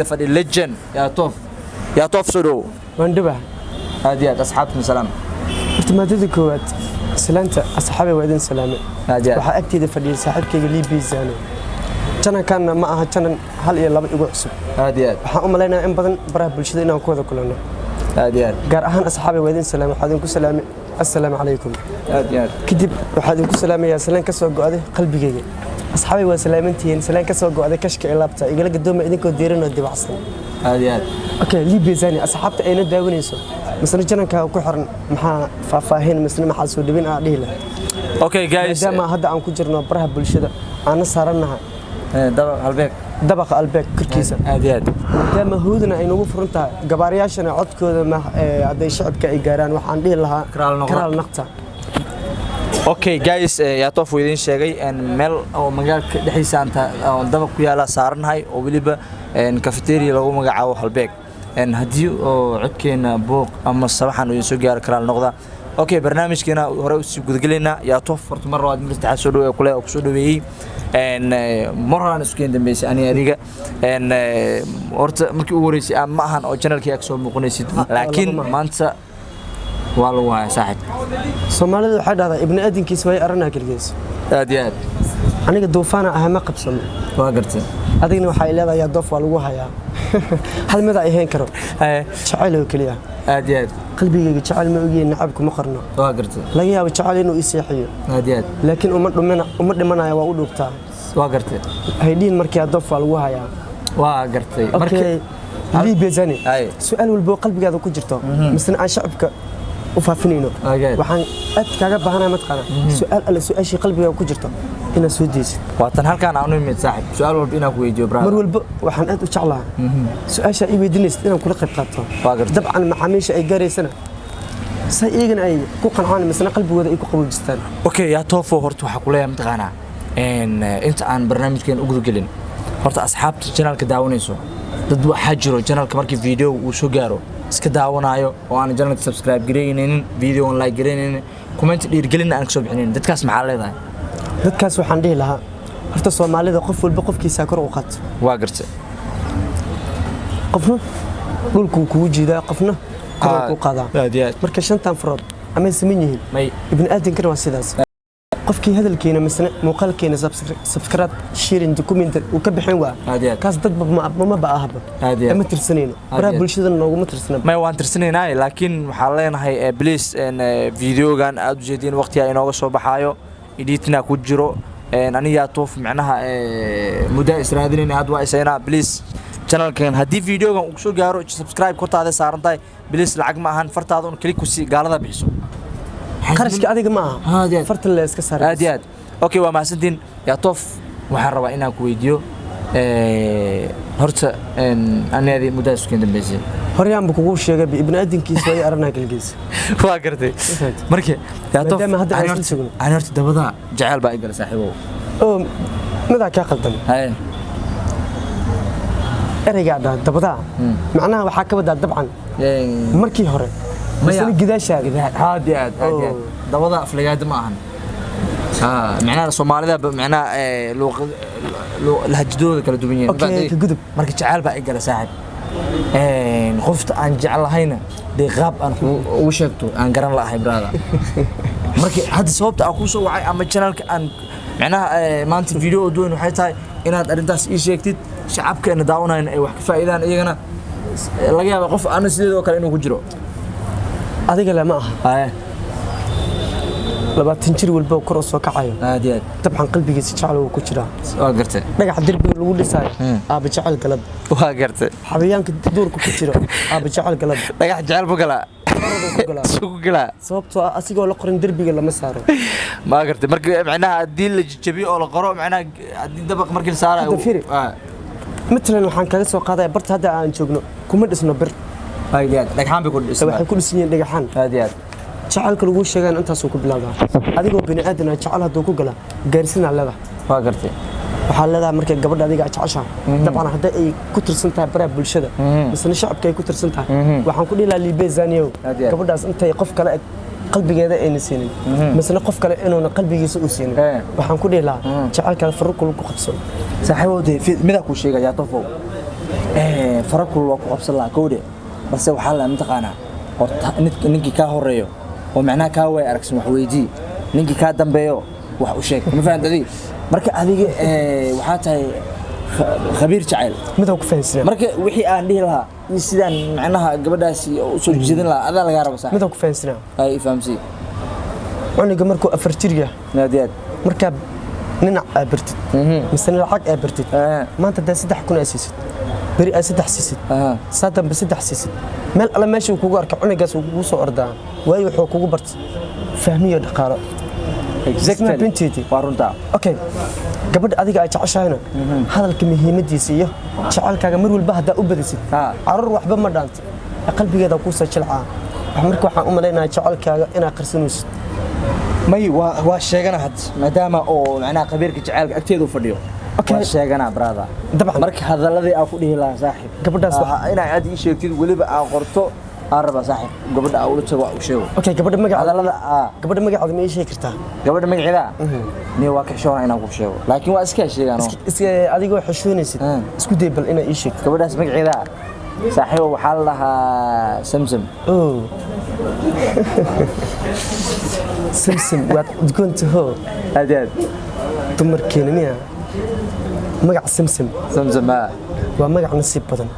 Fadhi legend Yaa Toof. Yaa Toof, soo dhow. Waan dhibah. Aad iyo aad, asxaabtuna salaam. Horta maadada koowaad, salaanta asxaabay, waa idin salaame. Aad iyo aad. Waxaa agteeda fadhiyay saaxiibkayga Liibizano. Channelkanna ma aha channel hal iyo laba igu cusub. Aad iyo aad. Waxaan u malaynayaa in badan baraha bulshada inaan ku wada kulanno. Aad iyo aad. Gaar ahaan asxaabay, waa idin salaame. Waxaa idinku salaamay assalaamu calaykum. Aad iyo aad. Kadib waxaa idinku salaamayaa salaan ka soo go'day qalbigayga. Asxaabay, waa salaamantihiin. Salaan ka soo go'day kashka ee laabta igala gadooma idinkoo diiran oo dibacsan. Aad iyo aad. Okay, Liibizani, asxaabta ayna daawanayso misna channelka ku xiran, maxaa faahfaahin misna maxaa soo dhibin aa dhihi lahayd? Okay guys. Maadaama hadda aan ku jirno baraha bulshada, aana saarannahay dabaq Halbeeg, dabaqa Albeeg korkiisa. Aad iyo aad. Maadaama hawdana ay nagu furan tahay, gabaarayaashana codkooda hadday shacabka ay gaaraan, waxaan dhihi lahaa Karaal noqda. Karaal naqta. Okay guys, Yaa Toof uu idiin sheegay meel oo magaalka dhexdiisa aan oo dabaq ku yaala saarannahay, oo weliba cafeteria lagu magacaabo Halbeeg. Haddii oo codkeena buuq ama sabaxan uu idin soo gaaro, karaal noqda. Okay, barnaamijkeena hore usii gudagelaynaa. Yaa Toof, horta mar labaad, mar saddexaad soo dhaweey kule oo kusoo dhaweeyey. Mar horaan isku keen dambeysay ani adiga. Horta markii ugu horeysay ma ahan oo channelkii aad soo muuqanaysid, laakiin laba maaha. Maanta waa lagu hayaa, saaxib. Soomaalida waxay dhahdaa ibni aadinkiis way aranaa keligiis. Aad iyo aad. Aniga duufaana ah ma qabsano. Waa gartay. Adigna waxay leedahay yaa doof waa lagu hayaa. Hal mid ay ahayn karo jacayl oo keliya. Aad iyo aad. Qalbigayga jacayl ma ogiye, nacabku ma qarno. Waa gartay. Laga yaabo jacayl inuu ii seexiyo. Aad iyo aad. Laakiin uma dhumina, uma dhimanayo, waa u dhuugtaa. Waa gartay. Haydhiin markii doof waa lagu hayaa. Waa gartay. Okay, Liibezani, Aye. su-aal walbo oo qalbigaada ku jirto misna aan shacabka u faafinayno, waxaan aad kaaga baahanahay mataqaana su-aal alle su-aashii qalbigaaga ku jirto inaad soo deysid. Waatan halkaan aan u imid, saaxib, su-aal walba inaan ku weydiiyo, brother. Mar walba waxaan aad u jeclaha su-aashaa ii weydiinaysid inaan kula qayb qaato. Waa gartay. Dabcan macaamiisha ay gaaraysana sa iyagana ay ku qancaan misna qalbigooda ay ku qaboojistaan. Okay, Yaa Toofo, horta waxaa kuleeyahay mataqaanaa inta aan barnaamijkeen u gudagelin, horta asxaabta channelka daawanayso, dad waxaa jiro channelka markii video uu soo gaaro iska daawanaayo oo aan channelka subscribe gareynaynin, video aan like gareynaynin, comment dhiirgelinna aan kasoo bixinayn. Dadkaas maxaa leedahay? Dadkaas waxaan dhihi lahaa, horta Soomaalida qof walba qofkiisaa kor u qaato. Waa gartay. Qofna dhulkuu kugu jiidaa, qofna koruu kuu qaadaa. Aad iyo aad. Marka shantan farood amay siman yihiin? May. Ibni aadankana waa sidaas. Qofkii hadalkeena misne muuqaalkeena subscribe, sharing, document uu ka bixin waa Aad iyo aad. kaas dadba maba ahaba. Aad iyo aad. Kama tirsanayno Aad baraha iyo aad. bulshadana nooguma tirsana. May, waan tirsanaynaa, laakiin waxaan leenahay please, videogan aad ujeediin waqtiga inooga soo baxaayo, editina ku jiro. Anigaa Tuuf micnaha muddo israadinayna, had waa isaynaa. Please, channelkan haddii videogan uu soo gaaro, subscribe kortaada saaran tahay. Please, lacag ma ahan, fartaada un kali ku sii gaalada bixiso. Qarashka adiga ma aha. Aad iyo aad. Fartan la iska saaray. Aad iyo aad. Okay, waa mahadsantiin. Yaa Toof, waxaan rabaa inaan ku weydiiyo horta aniadii muddaa isku keen dambeysay. Horyaanba kugu sheegay, ibni aadinkiisa way aranaa kaligiis. Waa gartay. Marka Yaa Toof, Maadaama hadda aan ani isla horta- sugno. Ani horta dabada jacayl baa igala, saaxiibow. Oo midaa kaa qaldan. Haye. Ereygaa dhaha dabadaa macnaha waxaa ka wadaa dabcan markii hore Maya. misna gidaashaada. Aad iyo aad, aad iyo aad. Oh. Dabada aflagaada ma ahan. Micnaha Soomaalida micnaha lahjadooda kala duwan yihiin. Okay, ka gudub. Marka jacayl baa igala, saaxiib. Qofta aan jeclahayna dee qaab aan ugu sheegto aan garan la'ahay, brother. Marka hadda sababta aan kuu soo wacay ama channelka aan micnaha maanta video oo duwan waxay tahay inaad arrintaas ii sheegtid, shacabkeena daawanayna ay wax ka faa'iidaan, iyagana laga yaaba qof ana sideedoo kale inuu ku jiro. Adiga le ma aha. Haye. 20 jir walba kor u soo kacayo Aad iyo aad. dabcan qalbigiisa jecel wuu ku jiraa. Waa gartay. Dhagax derbiga lagu dhisaayo aaba jecel galab. Waa gartay. Xayawaanka duurka ku jiro aaba jecel galab. Dhagax jecel bu galaa. Oroduu ku galaa. Isugu galaa. Sababtoo ah asigoo la qorin derbiga lama saaro. Ma gartay. Marka micnaha haddii la jajabiyo oo la qoro, micnaha haddii dabaq markii la saarayo. Hadda fiiri. Matalan waxaan kaga soo qaadaya barta hadda aan joogno kuma dhisno bir. Aad iyo aad, dhagxaan bay ku dhisan. Waxay ku dhisan yihiin dhagaxaan. Aad iyo aad. Jacaylka lagu sheegaan intaasuu ku bilaabaa. Adigoo bini aadan ah jecel hadduu ku gala, gaarsinaa leedahay. Waa gartay. Waxaa leedahay markay gabadha adiga jeceshaha, dabcan hadday ay ku tirsan tahay baraha bulshada misna shacabka ay ku tirsan tahay, waxaan ku dhihi lahaa Liibe Zaniyow, Aad iyo aad. gabadhaas intay qof kale qalbigeeda ayna siinin misna qof kale inuuna qalbigiisa u siinin, waxaan ku dhihi lahaa jacaylkaada farro kula ku qabso. Saaxiibow, dee midaa kuu sheegayaa, Tofow. Farakul waa ku qabsan lahaa kowdhe, balse waxaa la mataqaanaa horta ninkii kaa horeeyo oo macnaha kaa way aragsan wax weydii, ninkii kaa dambeeyo wax u sheeg. Ma fahamta adiga? Marka adiga waxaa tahay khabiir jacayl. Midaan ku fahansinaa. Marka wixii aan dhihi lahaa iyo sidaan macnaha gabadhaasi u soo jeedin lahaa adaa lagaa raba, saaxiib. Midaan ku fahansinaa. Ay fahamsii. Cunuga markuu 4 jir yahay, aad iyo aad, markaa ninac aa bartid misena lacag aa bartid, maanta haddaa 3000 aa siisid, beri aa 3 siisid, saa dambe 3 siisid, meel alle meesha uu kugu arka cunugaas uu kugu soo ordaa, waayo wuxuu kugu bartay fahmiyo dhaqaalo. Exactly. Binteedii. Waa runtaa. Okay, gabadha adiga ay jeceshahayna hadalka muhiimadiisa iyo jecelkaaga mar walba haddaa u badisid, caruur waxba ma dhaanto, qalbigeeda kuusoo jilcaa. Marka waxaan u malaynayaa jecelkaaga inaad qarsanaysid. May, waa sheegana had, maadaama oo macnaha khabiirka jacaylka agteeda u fadhiyo. Okay. Waa sheegana, brother. Dabcan. Marka hadaladii aan ku dhihi lahaa, saaxiib, Gabadhaas inaa aad ii sheegtid, weliba aa qorto aan rabaa, saaxiib, gabadha aa ula tago u sheego. Okay, gabadha magaceeda hadalada Gabadha magaceeda ma ii sheegi kartaa? Gabadha magaceeda ni waa ka xishoona inaan ku sheego, laakiin waa iska sheegaan. Adigoo xishoonaysid, isku day bal inaad ii sheegto. Gabadhaas magaceeda, saaxiibo, waxaa la dhahaa Samsam. Oh, Samsam, waad udgoontaho. Aad iyo aad. Dumarkeena miya magac Samsam? Samsam. Waa magac nasiib badan.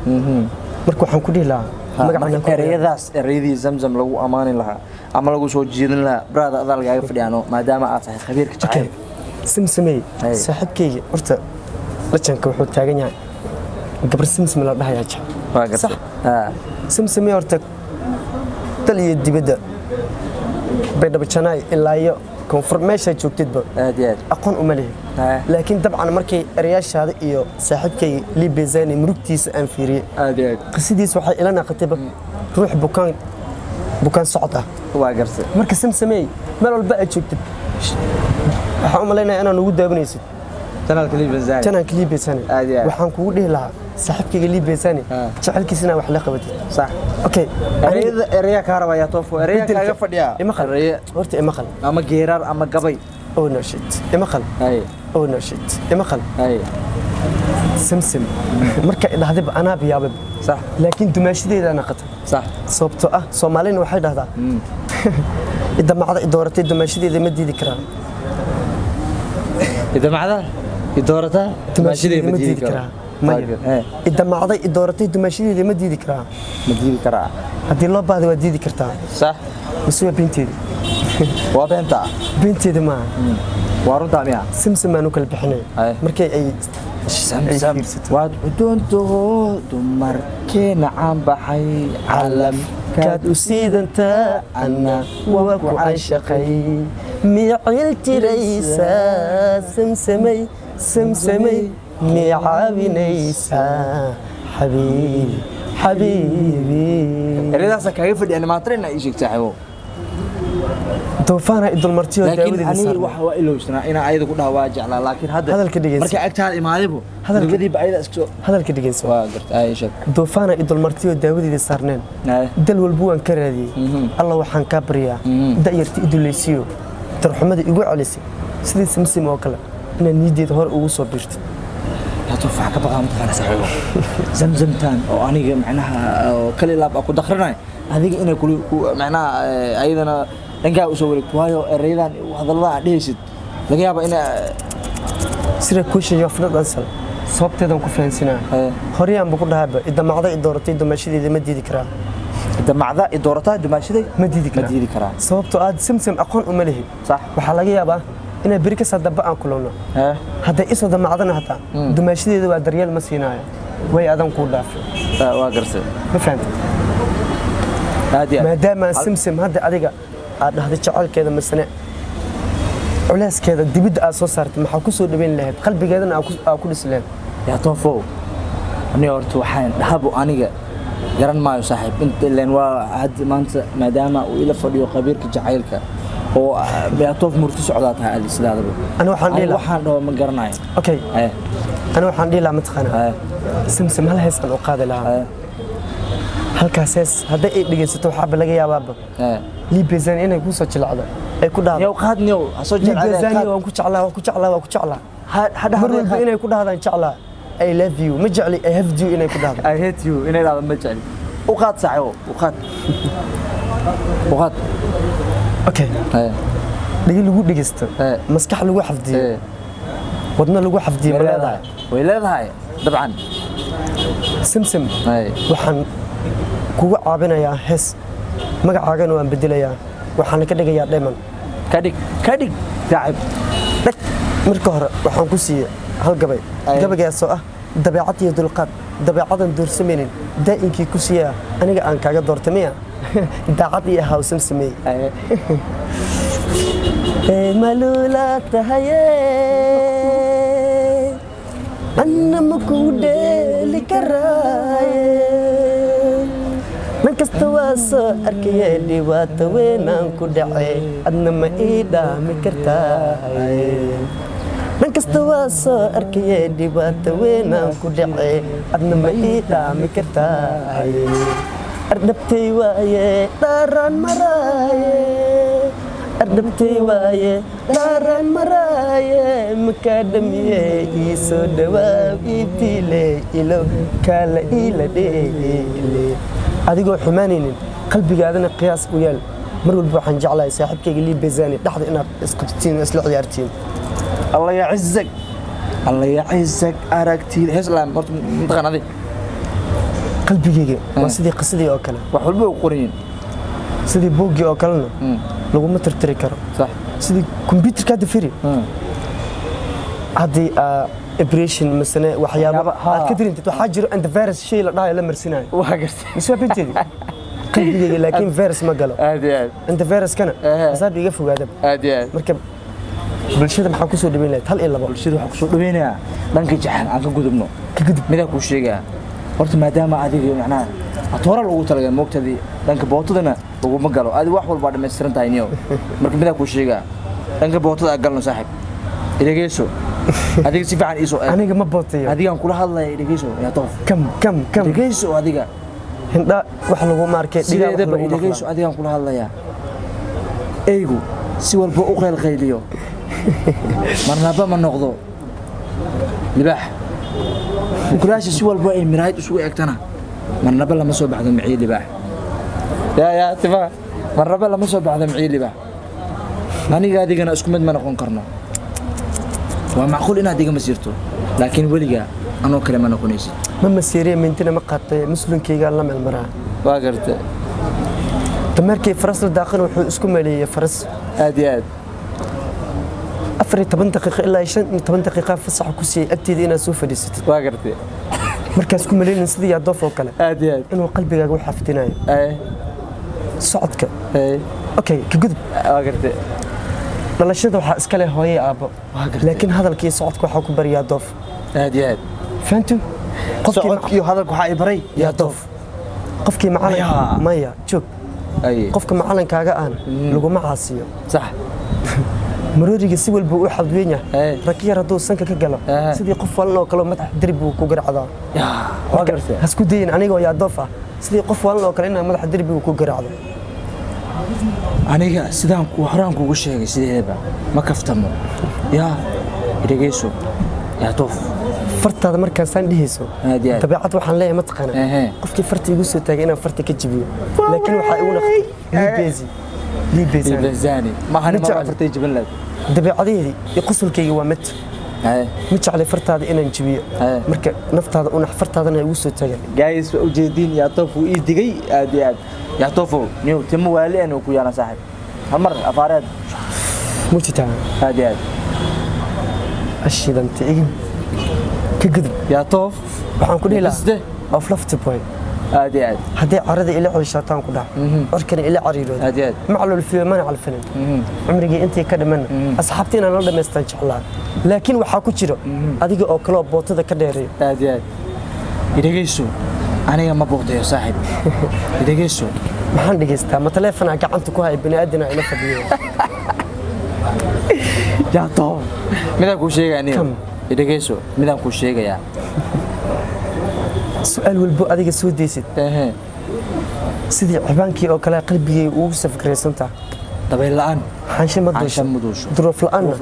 Marka waxaan ku dhihi lahaa magac Marka ereyadaas, ereyadii Zamzam lagu ammaani lahaa ama lagu soo jiidin lahaa, brother, adaa lagaaga fadhiyaano, maadaama aad tahay khabiirka Okay. jacaylka. Samsamey, Hey. saaxiibkayga horta lajanka wuxuu taagan yahay gabar Samsam la dhahayaa jecel. Waa gartay. Sax. Samsamey, horta dal iyo dibadda, Baydhabo Janaay ilaa iyo koonfur meeshaa joogtidba, Aad iyo aad. aqoon uma lihi, laakiin dabcan markay erayaashaada iyo saaxiibkayga Liibezani murugtiisa aan fiiriyey, Aad iyo aad. qisadiisa waxay ila naqatayba ruux bukaan socod ah. Waa gartay. Marka Samsamey, meel walba aad joogtid, waxaan u malaynayaa inaad nugu daawanaysid Channelka Liibezani. Channelka Liibezani. Aad iyo aad. Waxaan kugu dhihi lahaa saaxiibkayga Liibezani jecelkiisa inaad wax la qabatid. Sax. Okay. Ereyada, ereya kaa rabaya, Toofo, ereya kaaga fadhiyaa. Imaqal. Ereye. Horta imaqal. Ama geeraar ama gabay. Oh no shit, imaqal. Hay. Oh no shit, imaqal. Hay. Samsam marka idhahdaba anaaba yaababa, laakiin dumaashadeeda naqata, sababtoo ah Soomaalina waxay dhahdaa idamacda i dooratay dumaashadeeda ma diidi karaa. Idamacda idoorata dumaashadeeda ma diidi karaa. Maya, idamacday i dooratay dumaashadeeda ma diidi karaa. Ma diidi karaa. Haddii loo baahdo waa diidi kartaa. Mise waa beenteeda? Waa beenta. Beenteeda maaha. Waa runtaa miya? Samsam baan u kala bixinay Ay. markay ay Samsam fiirsato. Waad cuduntaho dumarkeena caan baxay, Calamkaad u siidantaa, anna waa ku caashaqay, micil tiraysaa Samsamay, Samsamay, micaawinaysaa xabiibi, xabiibi. Ereyadaasa kaaga fadhiya maanta inaa ii sheegto, saaxiibo. Doofaana idulmartiyo Laakiin daawadeeda aniga saarnay. Waxa waa ilowsanaa inaa ayada ku dhaha waa jeclaa, laakiin hadda Hadalka dhegeyso. marka agtaada imaadaybo labadiiba ayada iska soo Hadalka dhegeyso. Waa garta, ay sheeg. Doofaana idulmartiyo daawadeeda saarneen, dal walba waan ka raadiyey. Alla waxaan kaa baryaa da'yarta idulaysiyo darxumada igu celisay sidii Samsim oo kale inaad niyaddeeda hore ugu soo biirtid. Yaa waxaa ka baqaa mataqaana, saaxiibo, Zamzamtan oo aniga macnaha oo kali laab ku dakhrinay adiga inay ku macnaha ayadana dhankaa usoo wareegto, waayo ereyadan hadallada aad dhehaysid laga yaaba ina Sida question of not answer, sababteedan ku fahansinaa. Horyaanba ku dhahayba idamacda i dooratay dumaashadeeda ma diidi karaa. Damacda i doorataa dumaashaday Ma diidi ma karaa. diidi karaa. Sababtoo aad Samsam aqoon uma lihi. Waxaa laga yaabaa inay beri kasoo dambe aan kulowno, hadday isoo damacdana hataa dumaashadeeda waa daryeel ma siinaayo, way adan kuu dhaafay. Waa gartay. Ma fahantay? Aad iyo aad. Maadaama Samsam hadda adiga aad dhahday jecelkeeda masane culeyskeeda dibidda aad soo saartay, maxaa ku soo dhaweyn lahayd qalbigeedana aad ku dhisi lahayd? Yaa Toofow, aniga horta waxaan dhahabo aniga garan maayo, saaxiib, inta ileen waa hadda maanta maadaama uu ila fadhiyo khabiirka jacaylka oo yaa Toof murti socdaa tahay adi sidaadaba. Ani waxaan dhihi Aniga lahaa waxaan dhaho ma garanayo. Okay. Ani waxaan dhihi lahaa, mataqaanaa, Samsam hal hees aan u qaadi lahaa. Halkaas hees hadday ay dhegeysato, waxaaba laga yaabaaba Liibezani inay kuu soo jilcdo, ay ku dhahdo Yow qaad niyow ha soo Liibezani jeclaadeen. waan ku jeclaa, waan ku jeclaa, waan ku jeclaa. Ha Mar walba inay ku dhahdaan jeclaa. I love you, ma jecli I have you inay ku dhahdo. I hate you inay dhahdo ma jecli. U qaad saaxiibo, u qaad, u qaad. Okay. Dhigi lagu dhegeysto, maskax lagu xafdiyo, wadna lagu xafdiyo ma way leedahay? Leedahay, way leedahay dabcan. Simsim, waxaan kugu caabinayaa hees, magacaagana waan bedelayaa, waxaana ka dhigayaa Dheeman. Ka dhig, ka dhig saaxiib. Dhag, marka hore waxaan ku siiyey hal gabay. Gabaygaasoo ah dabeecad iyo dulqaad, dabeecadan doorsamaynin daa'inkii ku siiyaa, aniga aan kaaga doortay miya, daacad iyo ahaw samsameey. Maluula tahaye, anna ma kuu dheeli karaaye, man kasta waa soo arkaye, dhibaato weynaan ku dhacay, adna ma ii dhaami kartaaye, dhan kasta waa soo arkaye, dhibaato weynaan ku dhacay, adna ma ii dhaami kartaaye, ardhabtay waaye dhaaraan maraaye, ardhabtay waaye dhaaraan maraaye, makaa dhamiye, ii soo dhawaaw, iibtiile ilo kaala iila dheele, adigoo xumaanaynin qalbigaadana qiyaas u yaal. Mar walba waxaan jeclahay saaxiibkayga Lii Bezani dhexda inaad isqabsatiin oo isla ciyaartiin. Allah yacizak, Allah yacizak. Aragtida hees laan horta mataqaan adi? Qalbigayga waa sidii qisadii oo kale. Wax walba u qoran yihiin. Sidii buuggii oo kalena laguma tirtiri karo. Sidii kombyuutarka hadda firi, haddii operation masane waxyaabo aad ka dirintid, waxaa jiro antivirus shay la dhahayo la marsinayo. Waa gartay. Mise waa binteedi qalbigayga, laakiin virus ma galo. Aad iyo aad. Antiviruskana asaab iga fogaadaba. Aad iyo aad. Marka bulshada maxaa kusoo dhaweyn lahayd, hal iyo labo? Bulshada waxaa kusoo dhaweynayaa dhanka jecel aan ka gudubno. Ka gudub. Midaa kuu sheegaa horta, maadaama adiga macnaha atoora lagu talagalay moogtadii, dhanka bootadana laguma galo, adi wax walbaa dhammaystiran tahay niyo. Marka midaa kuu sheegaa, dhanka bootada aan galno saaxiib. Idhegeyso adiga, si fiican iisoo eeg. Aniga ma bootayo. Adigaan kula hadlaya, idhegeyso yaa toof. Kam kam kam. Idhegeyso adiga. Hindha wax laguma arkay, dhigaa wax sideedaba lagu idhegeyso maqlaa. Adigaan kula hadlayaa. Eygu si walba u qaylqayliyo marnaba ma noqdo libaax. Mukulaasha si walba ay miraayad isugu egtana marnaba lama soo baxdo miciyo libaax. Yaa yaa tifa, marnaba lama soo baxdo miciyo libaax. Aniga adigana isku mid ma noqon karno. Waa macquul inaad iga masiirto, laakiin weligaa anoo kale ma noqonaysid. Ma masiiriya, mintina ma qaatay, muslimkaygaa la meel maraa. Waa gartay. Dameerkii faras la daaqan wuxuu isku maleeyey faras. Aad iyo aad. 14 daqiiqo ilaa 15 daqiiqa fasaxa ku siiyey agteeda inaad soo fadhiisatid. Waa gartay. Markaas ku maleynin sidii yaadoof oo kale Aad iyo aad. inuu qalbigaaga u xafidinayo socodka. Okay, ka gudub. Waa gartay. Dhalashada waxaa iska leh hooye aabbo. Waa gartay. Laakiin hadalkii socodka waxaa ku bari yaadoof. Aad iyo aad. Fahantu qofkii Socodka iyo hadalka waxaa i baray yaadoof. Qofkii macalin Maya. Maya joog. Qofka macalinkaaga ahna laguma caasiyo. Marooriga si walba u xadweyn yahay, rag yar hadduu sanka ka galo, sidii qof walan oo kale madax derbi buu ku garacdaa. Waa gartay. Hasku dayin anigoo yaadoof ah sidii qof walan oo kale inaa madaxa derbiga ku garaacdo. Aniga sidaan ku horaan kugu sheegay, sideedaba ma kaftamo. Yaa dhegeyso yaa toof. Fartaada markaasaan dhihayso, Aad iyo aad. dabeecad waxaan leeyahay mataqaana, qofkii farta igu soo taagay inaan farta ka jibiyo, laakiin waxaa igu naqtay liibezi liibezani. Libezani ma hani Ma ma jecli. Fartay jiban lahayd. Dabeecadaheedii iyo qosolkayga waa mid. Ma jeclay fartaada inaan jibiyo. Marka naftaada unax, fartaadana igu soo taagan. Guys, waa ujeediin, yaa toof wuu ii digay. Aad iyo aad yaa toofow niyow, timo waali aan ku yaalan saaxiib, hal mar afaareed. Mujitaa. Aad iyo aad. Ashidanta iga ka gudub. Yaa toof. Waxaan ku dhihi lahaa Bisde. Of lafty boy. Aad iyo aad. Haddii carada ila ceshaataan ku dhac, corkana ila cariirooda, Aad iyo aad. Maclul fiyo mana calfinin, cumrigii intii ka dhimanna asxaabta inaan la dhammaystaan jeclaa, laakiin waxaa ku jiro adiga oo kaloo bootada ka dheereeyo. Aad iyo aad. Idhegeyso, aniga ma booqdayo saaxiib, idhegeyso. Maxaan dhegaystaa? Ma taleefanaa gacanta ku haya? Bani aadana ila fadhiyo. Yaa toof, midaan kuu sheegaya niyow. Kam. Idhegeyso, midaan kuu sheegayaa. Su-aal walbo adiga soo deysid, sidii cibaankii oo kale qalbigay ugu safikraysantaa. Dabayl la'aan xaanshe ma xaanshe duusho, ma duusho. Duruuf la'aanna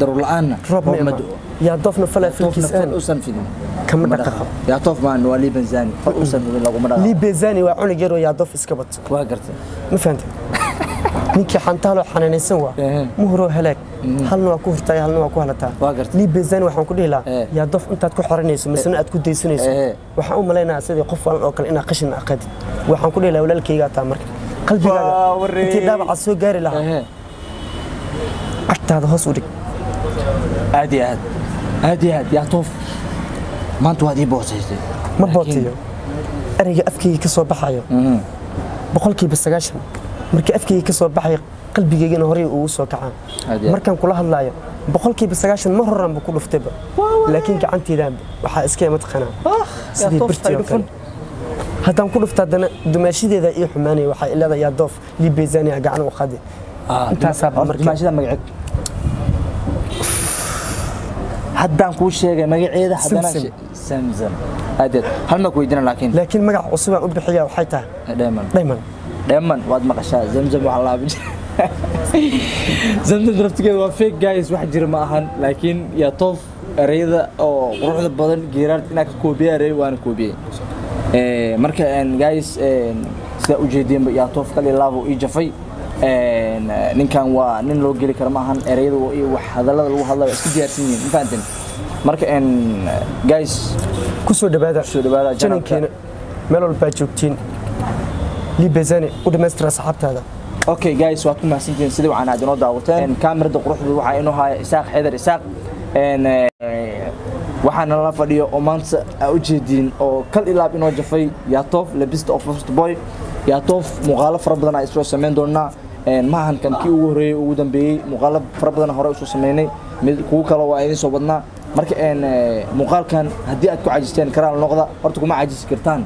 daruur la'aanna roob ma ma imaan. da'o. Yaa doofna falaa Toofna filkiis fal aan usan fidin kama dhaqaaqo. Yaa toof maan waa liibanzani, fal usan fidin laguma dhaqaaqo. Liibezani waa cunug yaroo yaa doof iska bato. Waa gartay. Ma fahantay? Ninkii xantaaloo xanaanaysan waa muhuroo halaag, halna waa ku hurtaay, halna waa ku halataa. Waa gartay. Liibezani waxaan ku dhihi lahaa, yaa doof intaad ku xoranayso misena aad ku daysanayso, waxaan u malaynayaa sidii qof walan oo kale inaad qashin aqadid. Waxaan ku dhihi lahaa walaalkaygaa taa marka qalbigaaga Waa wareey. intii dhaawaca soo gaari lahaa, cagtaada hoos u dhig. Aad iyo aad, aad iyo aad. Yaa toof, maanta waad ii bootaysay. Ma bootiyo, ereyga afkayga ka soo baxayo 90% marka afkayga ka soo baxayo qalbigaygana horey ugu soo kacaan. Aad iyo aad. Markaan kula hadlaayo 90% mar horaanba ku dhuftayba, laakiin gacanteyda waxaa iska mataqaanaa sidii toof, birtii oo hay dhufan. kale. Haddaan ku dhufto haddana dumaashadeeda ii xumaanaya, waxaa ileedahay yaa doof liibezania gacan u qaadi. Intaasaa marka- Dumaashada magaceed haddaan kuu sheegay magaceeda haddana. Samsam. Samsam, aad iyo aad. Hal ma ku weydiina laakiin. Laakiin magaca cusub aan u bixiyaa waxay tahay Dheeman. Dheeman. Dheeman waad maqashaa. Zamzam waxaa laabin jira, Zamzam laftigeeda waa fake guys, wax jira ma ahan. Laakiin yaa toof ereyada oo quruxda badan geeraarta inaa ka koobiya erey waana koobiyey. Marka guys, sidaa ujeedeenba yaa toof kal iyo laabo ii jafay. Ninkan waa nin loo geli kara ma ahan ereyada iyo wax hadallada lagu hadlayo waa isku diyaarsan yihiin, ma fahanteen? Marka guys, ku soo dhawaada. Kusoo dhawaada channelka. Channelkeena meel walbaa joogtiin, liibezani u dhammaystira asxaabtaada. Okay guys, waad ku mahadsantihiin sidii waxaan aad inoo daawateen. Kaamirada quruxda waxaa inoo haya Isaaq Xeedar Isaaq. Waxaana la fadhiyo oo maanta aa u jeediin oo kal ilaab inoo jafay Yaatoof, lebista of first boy. Yaatoof muuqaalo fara badan aa isoo samayn doonaa. Maahan kan kii ugu horreeyey ugu dambeeyey, muuqaalo fara badan hore usoo sameynay, mid kuwo kale waa idin soo badnaa. Marka muuqaalkan haddii aad ku cajisteen karaal noqda. Horta kuma cajisi kartaan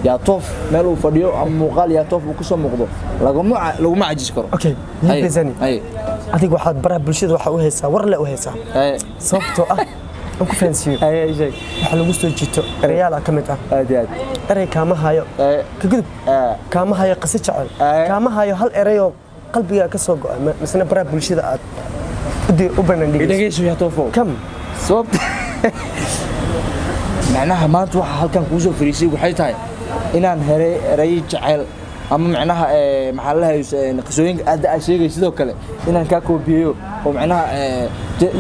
Yaatoof meel uu fadhiyo ama muuqaal Yaatoof uu kusoo muuqdo laguma cajisi karo. Okay, liibezani, adiga waxaad baraha bulshada waxaa u haysaa war le u haysaa, sababtoo ah aan ku fahansiiyo. Haye, sheeg. Waxa lagu soo jiito erayaala ka mid ah. Aad iyo aad. Erey kaama hayo ka gudub, kaama hayo qase jecel, kaama hayo hal ereyoo qalbigaa ka soo go'a misna baraha bulshada aad u bandhigayso. Dhegeyso Yaatoofo. Kam. Sababta macnaha maanta waxa halkan kuu soo fariisay waxay tahay inaan helay eray jecel ama macnaha maxaa la hayso qisooyinka aad aad sheegay, sidoo kale inaan kaa koobiyeeyo oo macnaha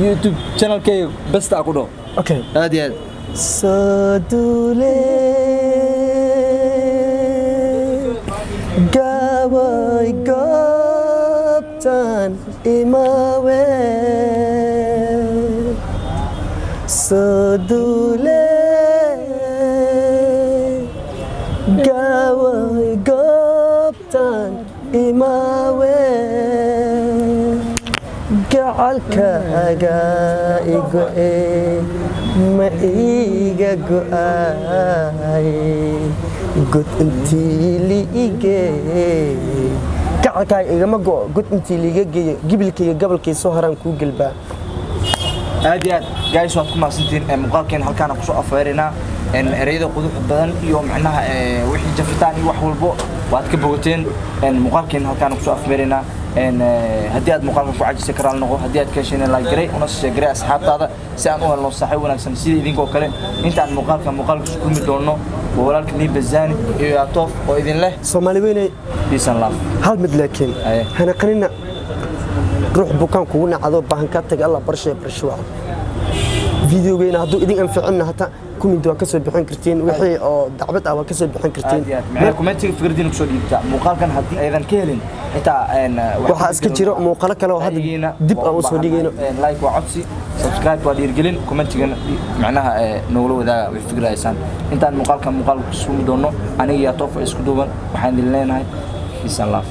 YouTube channelkayga besta ku dhaho. Okay. Aad iyo aad. Soo duule gabay goobtan imawe, soo duule gabay goobtan imawe, gacalkaaga igo'e ma iga go'ay god intii liigeey, gacalkaaga igama go'o god intii liiga geeyo, gibilkayga gabalkay soo haraan kuu gelbaa. Aad iyo aad guys, waad ku mahadsantihiin. Muuqaalkeena halkaana kusoo afeeraynaa. Ereyada quruxda badan iyo macnaha wixii jafitaan iyo wax walbo waad ka bogateen. Muuqaalkeena halkaana kusoo afeeraynaa. Haddii aad muuqaalka ku cajisay karaal noqo, haddii aad ka hesheen like garay una share garay asxaabtaada si aan u helno saaxiib wanaagsan sida idinkoo kale. Intaan muuqaalka muuqaalka isku kulmi doono, waa walaalka Liibazani iyo Yaatoof oo idin leh Soomaali weynay. Peace and love. Hal mid laakiin hana qanina ruux bukaan kugu nacado baahan kaa tagay. Allah barshay barsho wacan. Videogeyna hadduu idin anficinna hataa comment waa ka soo bixin kartiin, wixii oo dacbad ah waa ka soo bixin kartiin. Aad iyo aad macnaha commentiga fikradiina kusoo dhiibta muuqaalkan haddii aydan ka helin xitaa. Waxaa iska jiro muuqaalo kale oo hadda Ra'yigiina dib waa aan u usoo dhigayno. baahannahay. Like waa codsi, subscribe waa dhiirgelin, commentigana macnaha nogula wadaaga wixii fikrahaysaan. Intaan muuqaalkan muuqaalka ku sumi doono, aniga iyo Yaatoof oo isku duuban waxaan idin leenahay peace and love.